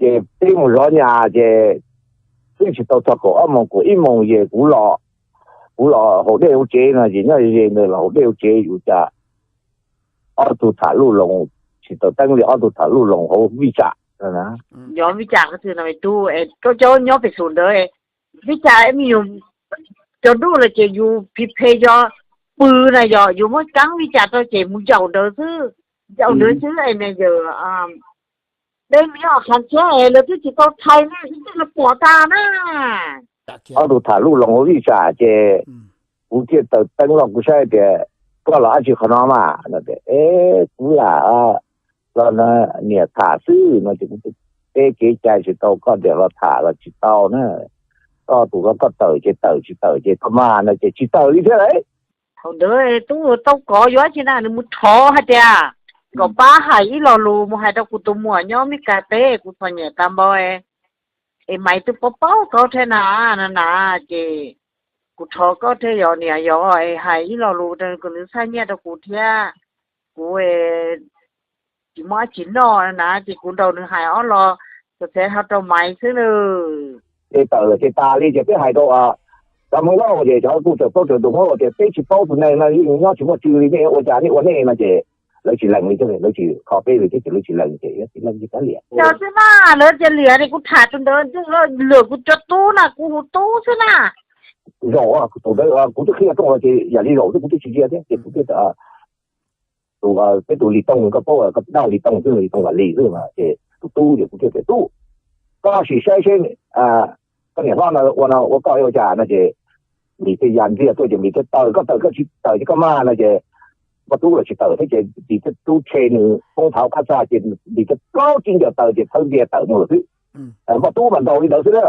Ces peb mus zov nyas ces twb tsis tau txog kaum ob moos kaum ib moos ces kuv los, kuv los haus dej hauv tsev no ces nyob ze ntawd los haus dej hauv tsev yus cas ob tug tham luj loos, tsis tau teeb li ob tug tham luj loos hauv vij tsam no. Yog vij tsam ko tw no tu, koj cov nyob pem xus ntawd, vij tsam me nyuam cov ntuj los ces yus phi phe yog pw na yog yus muab keeb vij tsam rau ces mus zaum ntawd xwb, zaum ntawd xwb es na yawm dej miab qhav thiab es lawv twb tsis tau thais ne, twb los pom tag na. Ob tug tham luj loos hauv vij tsam ces kuv thiaj taws teeb los kuv saib tias koj los dab tsi qhov no mas no tias es kuv lam los niam tham xwb no ces kuv teb kev cai tsis tau koj tias los tham los tsis tau na. Koj tus koj tawm ces tawm, tsis tawm ces koj mas no ces tsis tawm li thiab lauj. Thaum ntawd tub tau kov yuav tsi na nws mus thov hais tias kom pab hais ib lo lus mus hais rau kuv tus muam nyob Mes Kas teb kuv txom nyem tas npaum es Maiv twb paub paub koj thiab na, na na, ces kuv thov koj thiab yog niam yog es hais ib lo lus kom nws txhaj nyiaj rau kuv thiab, kuv tsis muaj dab tsi noj na, ces kuv nrog nws hais ob lo txawv txawv ho rau Maiv xwb na. Ces tawm lawm ces tas li ces peb hais rau cov Hmoob Lauj ces cov kuj tawm plaub tawm ntug Hmoob Lauj tias peb tsis paub tus neeg no yeej nyob tsis muaj tsw li, nej ua cas nej ua nej no ces lawv tsis lees li thiab, lawv tsis kho peb li thiab ces lawv tsis lees ces tsis lees li kav liam. Yog xwb na, lawv tias liam ne kuv tham tus ntawd ntuj lawm kuv cov tub na kuv hu tub xwb na. Zaum tus ntawd kuv twb qhia rooj los ces yam li zaum xwb kuv twb tsis ntsia thiab ces kuv thiaj tus, peb tus Lis Tooj koj paub, koj dab Lis Tooj xwb, Lis Tooj Vam Lis xwb ces tus tub ces kuv thiaj tias tub, koj sim saib seb koj niam hlob no ua no ua koj ua cas no ces Lis thiaj ya ntxiag tuaj ces Lis thiaj taws, koj taws koj tsis taws ces koj mag no ces Npoj Tub los tsis taws thiab ces Lis thiaj tub tshe nws poob thav qab txaj ces Lis thiaj plaub tsib ncaws taws ces thawb ntiag tawm mus lawm xwb. Npoj Tub mas ntaus li ntawd xwb na.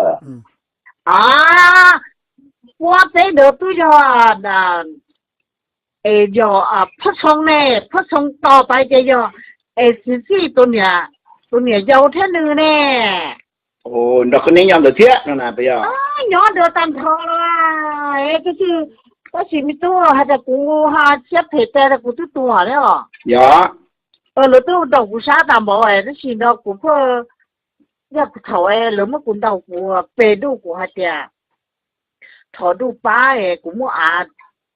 Puab peb ntawd twb yog, es yog Phoj Xoo ne, Phoj Xoo tos pais ces yog es Xwm Txij tus niam yau thiab nws ne. Nrog koj neb nyob ntawd thiab no na puas yog? Nyob ntawd tag nrho los, tab sis, tab sis me tub hais tias kuv ho siab phem tas rau kuv twb tuag thiab os. Yog, lawv twb ntaus kuv sab tas npaum tab sis no kuv pheej, yog thaum lawv muab kuv ntaus kuv pe ntuj kuv hais tias thov ntuj pab es kuv muab av,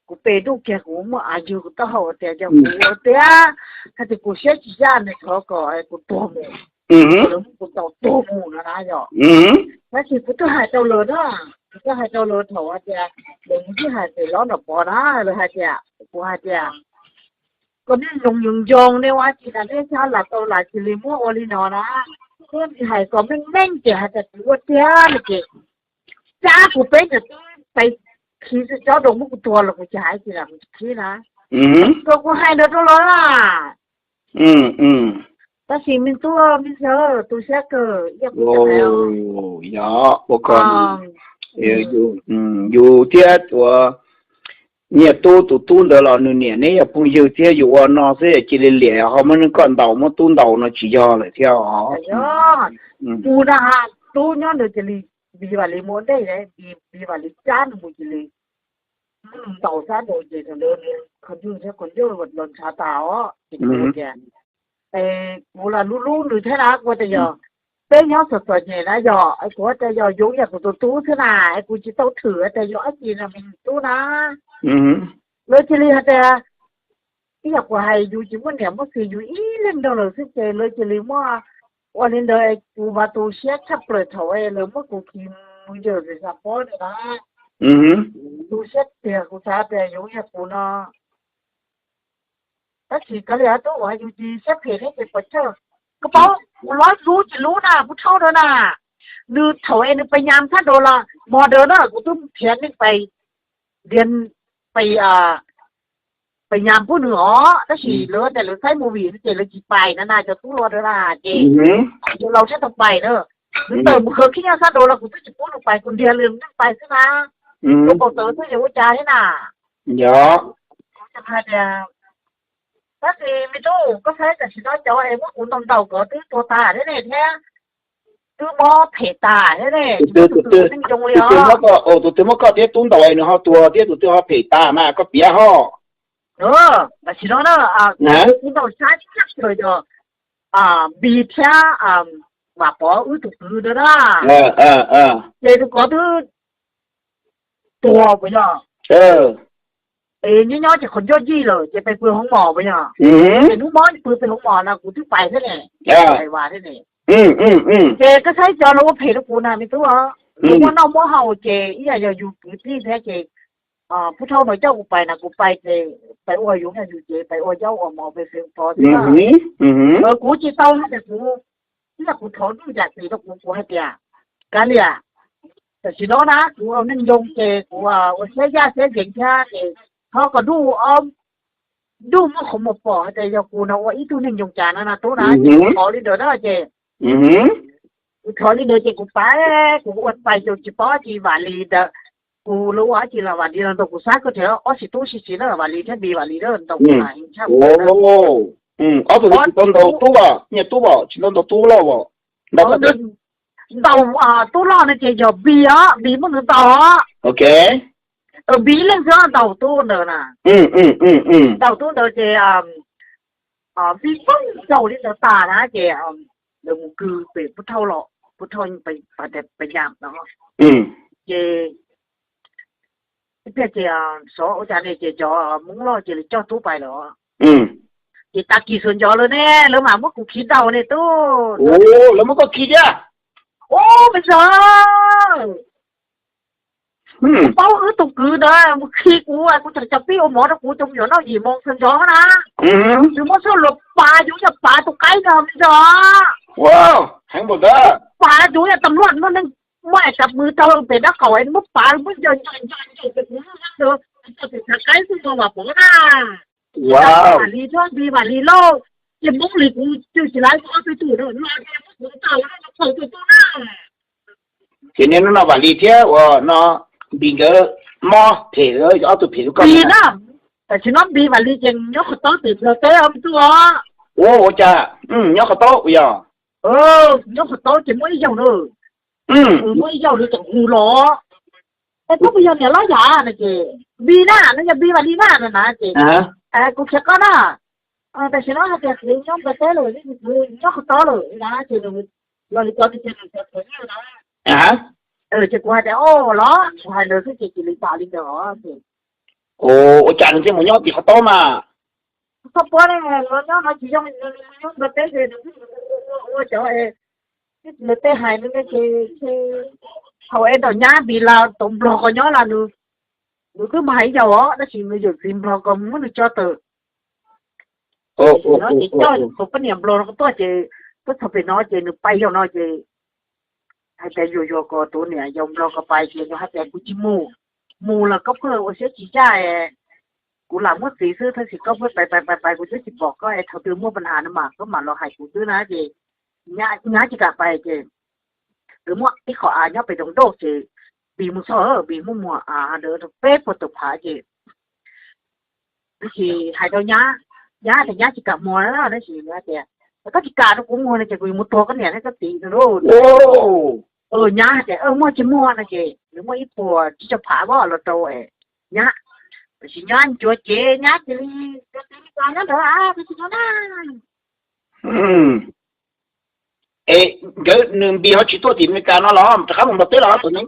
kuv pe ntuj kiag kuv muab av yug kuv taub hau tias yog kuv ua tiag, hais tias kuv siab tsis ncaj nws thov kom kuv tuag mus, lawv muab kuv ntaus tuag mus no na yog. Tab sis kuv twb hais rau lawv na, kuv twb hais rau lawv thaum hais tias lawv mus sib hais pem Lob Nom Pov na, lawv hais tias, kuv hais tias koj niaj zoo yoo zoo nej ua tsi tas nej xyov lam tau lam cia li muab ua li no na, nej hais kom meej meej ces hais tias kuv ua tiag no ces cab kuv peb ntawm teb pais khi tsob rau muab kuv tua los kuv tsis hais tsi lam kuv tsis khib na. Rau kuv hais ntawd rau lawv na. Tab sis me tub me xyov tu siab kawg, yog kuv, yog ua ko, yus thiab ua niag tub tus tub ntawd los nws niam neb yog phooj ywg thiab yus ua no xwb cia li liam ho muab koj ntaus muab tub ntaus no tsis yog lawm thiab os. Kuv na, tub nyob ntawd cia li, Npis Vam Lis mus ua ntej, Npis Vam Lis cab nws mus cia li, nws ntaus sab nraud ces thaum ntawd nws qhov ncauj thiab qhov ncauj los ntshav tas os ces kuv tias, es kuv los hlub hlub nws thiab na, kuv tias yog peb nyob txom txom nyem na yog, kuv tias yog yoov yam kuv tus tub xwb na, es kuv tsis tau thwm tias yog dab tsi no me tub na. Lawv cia li hais tias, ib yam kuv hais yus tsis muaj niam muaj txiv yus ib leeg nrog lawm xwb ces lawv cia li muab ua li ntawd, kuv mas tu siab tshaj plaws thaum lawv muab kuv khi mus yawm pem Xav Pob ntawd na. Tu siab tiag, kuv xav tias yoov yam kuv no. Tab sis kav liam tub uas yus tsis siab phem thiab ces pom tsawg, koj paub kuv lub hlub tsis hlub na, kuv thaub ntawd na, nws thaum es nws pais nyas sab nraud los hmo ntawd na kuv twb nrhiav neeg pais, nrhiav pais, pais nyas pub nws os, tab sis lawv tias lawv saib movie no ces lawv tsis pais na na, cov tub hluas ntawd na ces cov laus thiaj tau pais na. Nws tawm mus khawv khib nyob sab nraud los kuv twb tsis pub nws pais, kuv nrhiav lwm neeg pais xwb na. Kuv paub tawv xwb ces ua cas thiab na. Yog, hais tias, tab sis me tub, koj saib tam sim no cov es muab kuv ntaus ntaus ko twb tuag tas thiab ne thiab, twb mob phem tas thiab ne, tus twg muab koj thiab tub ntaus es nws ho tuag thiab tus twg ho phem tas mas koj piav ho. Tam sim no na, kuv ntaus sab tshaj plaws yog Npis thiab Vam Pov wb tus kwv ntawd na. Ces tus kov twb tuag puas yog? Es nyob nyob ces qhov ncauj yij lawm ces pes pw hoob mos puas yog? Ces hnub mob pw pes hoob mos no kuv twb pais thiab ne, pais vas thiab ne. Ces koj saib cov lawv ua phem rau kuv na me tub, lawv muab noj muab haus ces ib yam yog yus kwv tij thiab ces pub thauj no coj kuv pais na kuv pais ces pais ua yus yus ces pais ua yaub ua mov pes pes pov thiab. Kuv tsis tau hais tias kuv, ib yam kuv thov ntuj yam twg rau kuv kuv hais tias kav liam, tam sim no na kuv ua neej zoo ces kuv ua siab yaj siab yeev thiab ces thov kom ntuj, ntuj muaj qhov muag pom hais tias yog kuv no ua ib tug neeg zoo cas no no tub na ces kuv thov li ntawd na ces kuv thov li ntawd ces kuv pais, kuv ua pais ces tsis paub tsis Vam Lis ntawd, kuv lub ua tsis los Vam Lis los ntaus kuv xab koj ces ob txiv tub sib txiv na Vam Lis thiab Npis Vam Lis na ntaus kuv na heev tshaj. Ob tug tsis tau ntaus tub as, nyias tub as tsis tau ntaus tub loj as. Ntaus tub loj no ces yog Npis os, Npis muab nws ntaus os. Npis ib leeg xwb ntaus tub ntawd na. Ntaus tub ntawd ces Npis poob zaug li ntawd tas na ces lawv mus kwv pem pub thauj los, pub thauj pes nyas no ces ib pliag ces xyov ua cas ne ces cov Hmoob loj ces lawv coj tub pais lawm. Ces tag kis xuas ncov lawm ne, lawv mam muab kuv khi ntaus ne tub. Lawv muab koj khi thiab? Ub, me ntxhais, paub wb tus kwv ntawd mus khi kuv, kuv tseem cov pib ua mov rau kuv cov me nyuam noj yim moo xuas ncov na. Nws muab suab luas pav yus yog pav tus qaib no me ntxhais. Heev npaum ntawd. Pav yus yog tam luaj muaj neeg muab es tas mws rau pem dab qaum es muab pav muab ncaws ncaws ncaws ncaws pem kuv lub xab ntawd, coj pem thav qaib xwb ntag Vam Pov na. Vam Lis thiab Npis Vam Lis lauj, ces Hmoob Lis kuv cw tsis laiv ob peb tug no no ces muab kuv ntaus no txhaum tus tub na. Ces niaj hnub no Vam Lis thiab uas no Npis nkawd mob phem, ob tug phem rau koj na. Tam sim no Npis Vam Lis ces nyob qhov taub pem Nplog teb os me tub os. Ua cas nyob qhov taub yog? Nyob qhov taub ces muaj ib zaug na, muaj ib zaug nws tseem hu los, es koj puas yog niam Lob Yam no ces Npis na, no yog Npis Vam Lis na no na ces kuv qhia koj na, tam sim no hais tias kuv nyob Nplog teb lawm, kuv nyob qhov taub lawm na ces los li ko ces nws txawm na. Ces kuv hais tias o los kuv hais ntawd xwb ces cia li tas li ntawd os. Ua cas nws thiaj mus nyob tim qhov taub mas? Txhob puab ne, los nyob no tsis zoo, nws mus nyob Nplog teb ces nws ua cov Nplog teb hais nws ne ces thaum es nram nyab Npis los tau Nplog ko nyob los nws, nws twb mus hais ib zaug os, tab sis nws yawm txiv Nplog ko muab nws tso tawm. Tam sim no ces coj tus poj niam Nplog no tuaj ces tuaj txog pem no ces nws pais zaum no ces hais tias yuam yuam kom tus niam yau Nplog ko pais ces nws hais tias kuv tsis mus, mus los koj pheej ua siab tsis ncaj, kuv lam muab txiv xwb tab sis koj pheej pais pais pais pais kuv twb tsis pom koj es thaum twg muaj pas nhas no mas koj mam los hais kuv xwb na ces nyab tsis kam pais ces nws muaj ib qho av nyob pem zoov nrauj ces Npis mus txog, Npis muab muag av ntawd rau peb puas tawm phav ces tab sis hais rau nyab, nyab tias nyab tsis kam muag na, tab sis tias koj tsis kam rau kuv muag no ces kuv yuav mus tuag koj niam thiab koj txiv no lauj. Nyab hais tias muag tsis muag no ces nws muab ib puas tsib caug phav los rau nyab, tab sis nyab ncuav ces nyab cia li nyob ntawd, tab sis no na. Es nkawd nws Npis ho tsis tuaj tim Amelikas no los rov qab mus Nplog teb los tus ne?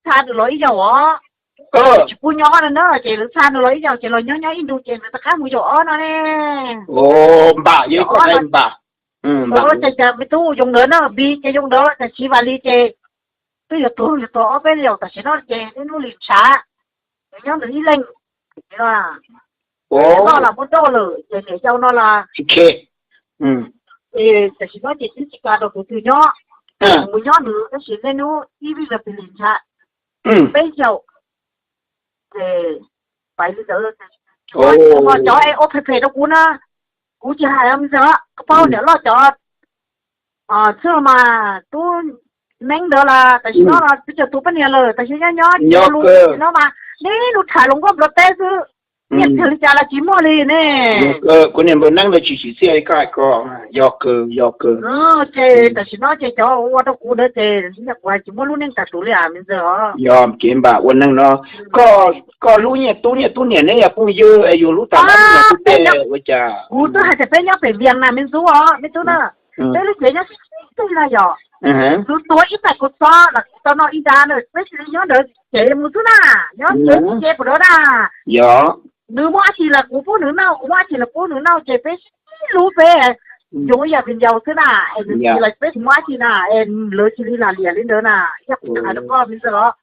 Txha nws los ib zaug os, tsis pub nyob no na ces lawv txha nws los ib zaug ces los nyob nyob ib ntu ces nws rov qab mus zaum ob no ne. Npam, yog ib qho npam. Ces cas me tub zoo ntawd na, Npis ces zoo ntawd, tab sis Vam Lis ces twb yuav tuag yuav tuag ob peb zaug tam sim no ces niaj hnub li ntshav, nws nyob nws ib leeg. Noj los muab nrauj lawm ces niam yau no los, ces tam sim no ces twb tsis kam rau tus twg nyob, mus nyob nws tab sis niaj hnub ib vij los pes li ntshav, peb zaug. Ces pais li ntawd, cov es ua phem phem rau kuv na, kuv tsis hais me ntxhais, koj paub niam loj cov txwj mas tub neeb ntawd las tam sim no los twb tsis tus poj niam lawm, tam sim nyob nyob no mas niaj hnub tham hluas nkauj Nplog teb xwb. Nyiaj txiag li cas los tsis muaj li ne. Kuv niag npawg Neeb ntawd tsis tsim txiaj li koj hais ko. Yog kawg, yog kawg. Ces tam sim no ces cov ua rau kuv ntawd ces kuv tsis muaj lub neej tas tus li as me ntxawg os. Yog kev npam ua neej no. Koj hlub Nyiaj Tub, Nyiaj Tub niam neb yog phooj ywg es yus hlub tag nrho Nyiaj Tub tej ua cas? Kuv twb hais tias peb nyob pem Vias na me ntxub os me tub na. Peb lub tsev nyob tib tug na yom. Kuv tuav ib tais kuv txob los kuv tau noj ib nrab na, peb cia li nyob ntawd ces mus xwb na, nyob tsev tsis ce puas dov na. Nws muaj dab tsi los kuv pub nws noj, kuv muaj dab tsi los pub nws noj ces peb sib hlub peb zoo ib yam viv ncaus xwb na. Es nws tsis los peb tsis muaj dab tsi na, es lawv cia li lam liam li ntawd na, yog kuv tham rau koj me ntxawg os.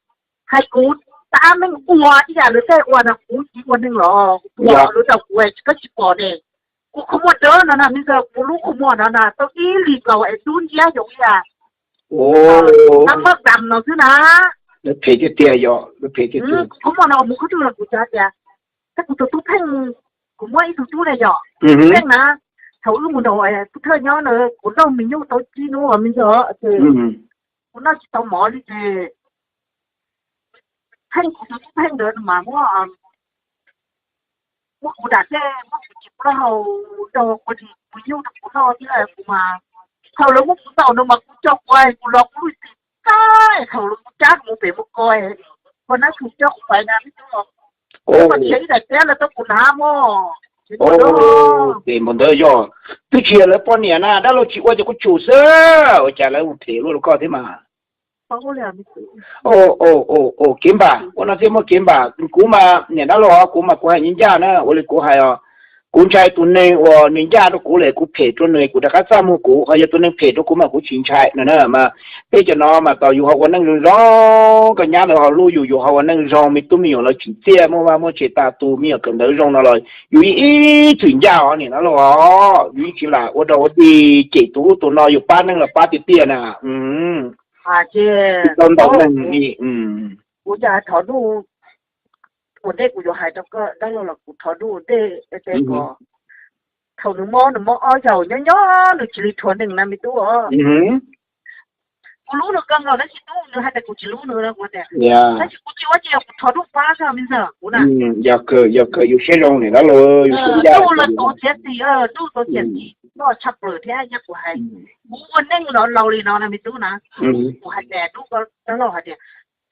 Hais kuv tab meeg ua ib yam lawv tej ua no kuv tsis ua neeg los, kuv ua lawv tau kuv tsis, koj tsis pom ne. Kuv khuv muag dawb no na me ntxawg, kuv lub khuv muag no na tau ib li nkaus es dub nciab zoo ib yam tab paj dam no xwb na. Phem tiag tiag yog, phem tiag tiag. Khuv muag no mus khaub ntuj los kuv tsis hais tias, tab kuv tus tub Pheej, kuv muaj ib tug tub na yom, Pheej na, thaum wb mus nrog Pub Thawj nyob na, kuv noj me nyuj tau tsib hnub me ntxawg, kuv noj tsis tau mov li ces Pheej, kuv tus tub Pheej ntawd mas muab, muab kuv dam tej, muab kuv tsis plaub hau rau kuv, kuv nyuj rau kuv noj thiab kuv mas, thaum lawv muab kuv ntaus no mas kuv coj kuv, kuv los kuv lub txim tag, thaum lawv kuv cab kuv mus pem mus ko, kuv nab tshum coj kuv pais na me tub, kuv mas khiav ib daim tiab lawv tau kuv hnav mog. Ces npaum ntawd yog twb tsis yog lawv poj niam na, dab laug tsis ua ces kuv tsum xwb, ua cas lawv ua phem luaj rau koj thiab mas. Kev npam ua no thiaj muaj kev npam. Kuv mas niam dab laug, kuv mas kuv hais ncaj ncaj na, ua li kuv hais os, kuv ntshai tus neeg uas nws ncaj rau kuv lawm kuv phem rau nws kuv rov qab txaj muag kuv, ho yog tus neeg phem rau kuv mas kuv tsis ntshai no na. Mas peb cov no mas tos yus ho ua neej zoo zoo, koj nyab lawv ho hlub yus, yus ho ua neej zoo, me tub me nyuam los tsim txiaj, muaj vaj muaj tsev tas tus, me nyuam kawm ntawv zoo no los yus ib txwm ncaj os niam dab laug os, yus yeej tsis lam ua dog ua dig cem tus ub tus no, yus pab neeg los pab tiag tiag na. Tsis tau ntau neeg li. Kuv thov ntuj ua ntej, kuv yuav hais rau koj dab laug los kuv thov ntuj ua ntej, thaum nws mob, nws mob ob zaug nyob nyob nws cia li rhuav neeg na me tub os. Kuv hlub nws kawg nkaus tab sis tub nws hais tias kuv tsis hlub nws no, kuv tias tab sis kuv tsis ua cas, yog kuv thov ntuj pab xwb me ntxawg, kuv na. Yog kawg, yog kawg, yus siab zoo niam dab laug, yus siab ncaj. Ntuj los tuav txiav txim, ntuj tuav txiav txim loj tshaj plaws thiab yog kuv hais, kuv ua neej los laus li no na me tub na, kuv hais tias ntuj, dab laug hais tias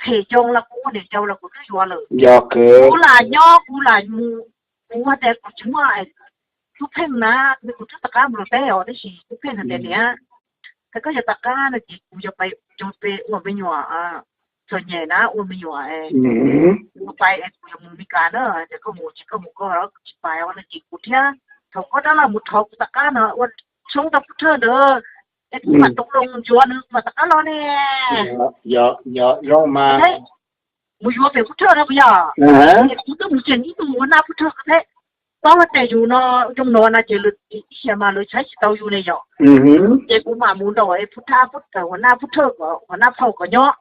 phem yau los kuv ua niam yau los kuv twb yuav lawm. Yog kawg. Kuv lam nyob kuv lam mus, kuv hais tias kuv tsis muaj tub Pheej na, kuv twb rov qab mus los teb os, tab sis tub Pheej hais tias niam, thaum koj yuav rov qab no ces kuv yuav pais cog pe ua me nyuam txom nyem na, ua me nyuam, kuv pais es kuv yuav mus Meskas na, ces koj mus ces koj mus koj, kuv tsis pais os no ces kuv thiab, thaum koj dab laug mus thov kuv rov qab no ua tshoob rau Pub Thawj ntawd, es kuv mam tau los ntsuav nws kuv mam rov qab los ne. Zoo mas. Mus yuav pem Pub Thawj no puas yog? Es kuv twb mus tseem ib tug ua naj Pub Thawj ko thiab. Paub hais tias yus no zoo no no ces lawv ib xya mas lawv saib tsis tau yus ne yom. Ces kuv mam mus nrog Pub Thawj, ua naj Pub Thawj, ua naj phauj kom nyob.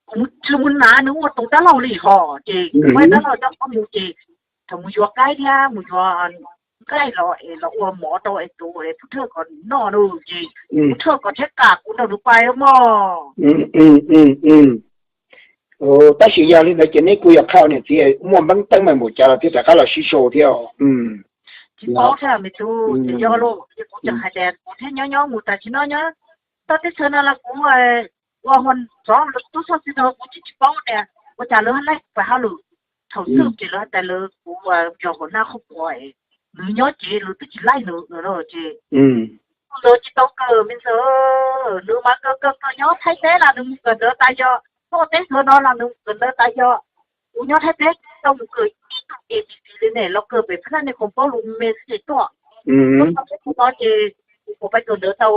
Kuv mus hnav nws ua tus dab laug li hos ces kuv muab dab laug coj qab mus ces thaum mus yuav qaib thiab mus yuav nqaij los es los ua mov rau es tus Pub Thawj kom noj no ces Pub Thawj kom thiab kam kuv nrog nws pais mog. Tab sis yog li ntawd ces neb kuj yog qhia niam txiv muaj npeeb teeb meem npaum cas los thiaj rov qab los sib sau thiab. Tsis paub thiab me tub, ces yog los kuv tseem hais tias kuv thiaj nyob nyob mus tas tsis nyob nyob tau teb chaws no los kuv ua hua txov tub txoj txiv no kuv tsis tsis paub tias ua cas lawv laij kuv pais hauj lwm. Thaum xwb ces lawv hais tias lawv kuv yog hua naj qhov kuv, nws nyob ces lawv twb tsis laij nws no ces tus ntawd tsis tau kawm me ntxawg, nws mas kawm kawm kawm nyob Thaib teb los nws mus kawm ntawv tas yog, tuaj teb chaws no los nws kawm ntawv tas yog. Kuv nyob Thaib teb tau mus kawm ib tug A B C li ne los kawm pem phab naj ne kom paub lus me xwb ces tuaj. Tau teb chaws no ces kuv pais kawm ntawv tau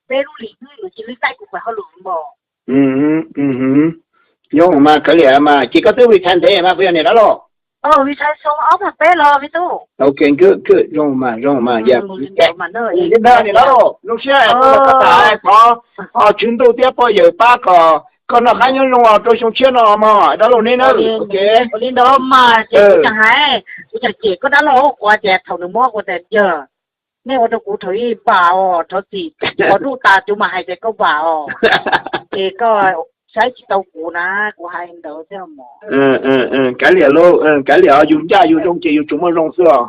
peb lub hlis xwb nws cia li laij kuv pais hauj lwm npaum. Zoo mas kav liam mas ces koj twb retire ntev mas puas yog niam dab laug? Retire xyoo ob phav peb los me tub. Ok, good, good, zoo mas, zoo mas, yog niam dab laug, zoo siab koj tham, thov Tswv Ntuj thiab pog yawg pab kom koj noj qab nyob zoo rau xyoo tshiab no mog dab laug neb na. Ok, li ntawd mas ces kuv tseem hais, kuv tseem cem koj dab laug ua tias thaum nws mob ua tias yog nej ua rau kuv thaum ub npam os, thov txim, ua ntuj tas kuv mam hais tias koj npam os, ces koj saib tsis tau kuv na, kuv hais li ntawd thiab mog. Kav liam lauj, kav liam, yus ncaj yus zoo ces yus tsuas muaj zoo xwb os.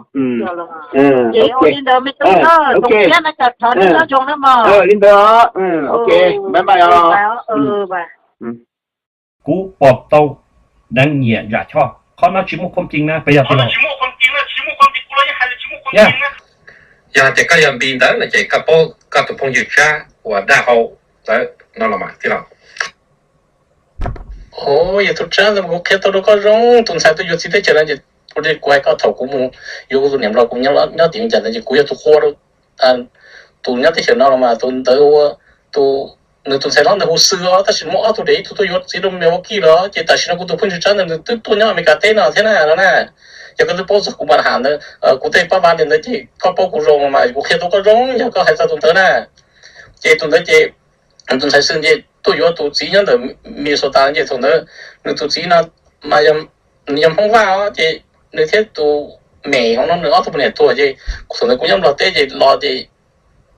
Ces ua li ntawd me tub, thiab no cas thov nej nyob zoo na mog. Li ntawd, ok, bye bye os. Kuv pom tau deev nyiam Zam Choj, qhov no tsis muaj khuam cees na, peb yog tij laug. Yog hais tias koj yog Npis ntawd no ces koj paub koj tus phooj ywg Tsab uas daj hau ntawd no los mas tij laug. Yog tus Tsab ntawd kuv qhia tau rau koj zoo, tus ntxhais tuaj yuav txiv teb chaws no ces kuv hais koj thaum kuv mus yuav kuv tus niam nplog kuv nyob tim Vias Cas ntawd ces kuv yog tus qhua rau tus nyob teb chaws no los mas tus ntawd ua tus, nws tus ntxhais hlob ntawd hu Xwm os, tab sis muaj ob tug, ib tug tuaj yuav txiv rau Milwaukee los, ces tam sim no kuv tus phooj ywg Tsab ntawd nws twb tuaj nyob Amelikas teb no thiab na no na. Yog koj twb paub txog kuv npam ham ntawd, kuv tej pab vab li ntawd ces koj paub kuv zoo mas kuv qhia tau koj zoo yog koj hais txog tus ntawd na. Ces tus ntawd ces tus ntxhais Xwm ces tuaj yuav tus txiv nyob ntawm Minnesota ces thaum ntawd nws tus txiv no mas nws yog Hmoob Vaj os, ces nws thiab tus me hauv no nws ob tug poj niam tuag ces thaum ntawd kuv nyob Nplog teb ces los ces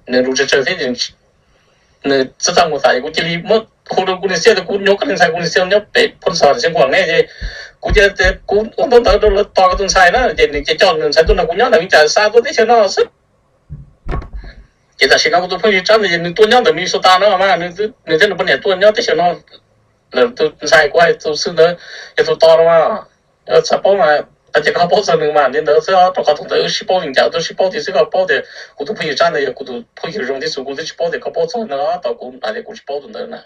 nws lus tsawg tsawg thiab nws txaj txaj mus tas ces kuv cia li muab hu rau kuv niam Xiab tias kuv nyuam qhuav li ntxhais kuv niam Xiab nyob pem Phoos Xos Xeev Khuam ne ces kuv cia li kuv ua ntaub ntawv rau lawv tos kuv tus ntxhais na ces nws ces coj nws ntxhais tuaj nrog kuv nyob ntawm Vias Cas xa tuaj teb chaws no xwb. Ces tam sim no kuv tus phooj ywg Tsab ntawd ces nws tuaj nyob ntawm Minnesota no mas nws thiab nws poj niam tuaj nyob teb chaws no. Tus ntxhais kuv hais tus Xwm ntawd yog tus tos no mas, txhais paub mas, ces koj paub txog nws mas li ntawd xwb, rau qhov tus ntawd wb sib paub li cas twb sib paub tiag xwb, koj paub tias kuv tus phooj ywg Tsab ntawd yog kuv tus phooj ywg zoo thiab xwb, kuv twb tsis paub tias koj paub txog nws, tos kuv hais tias kuv tsis paub tus ntawd na.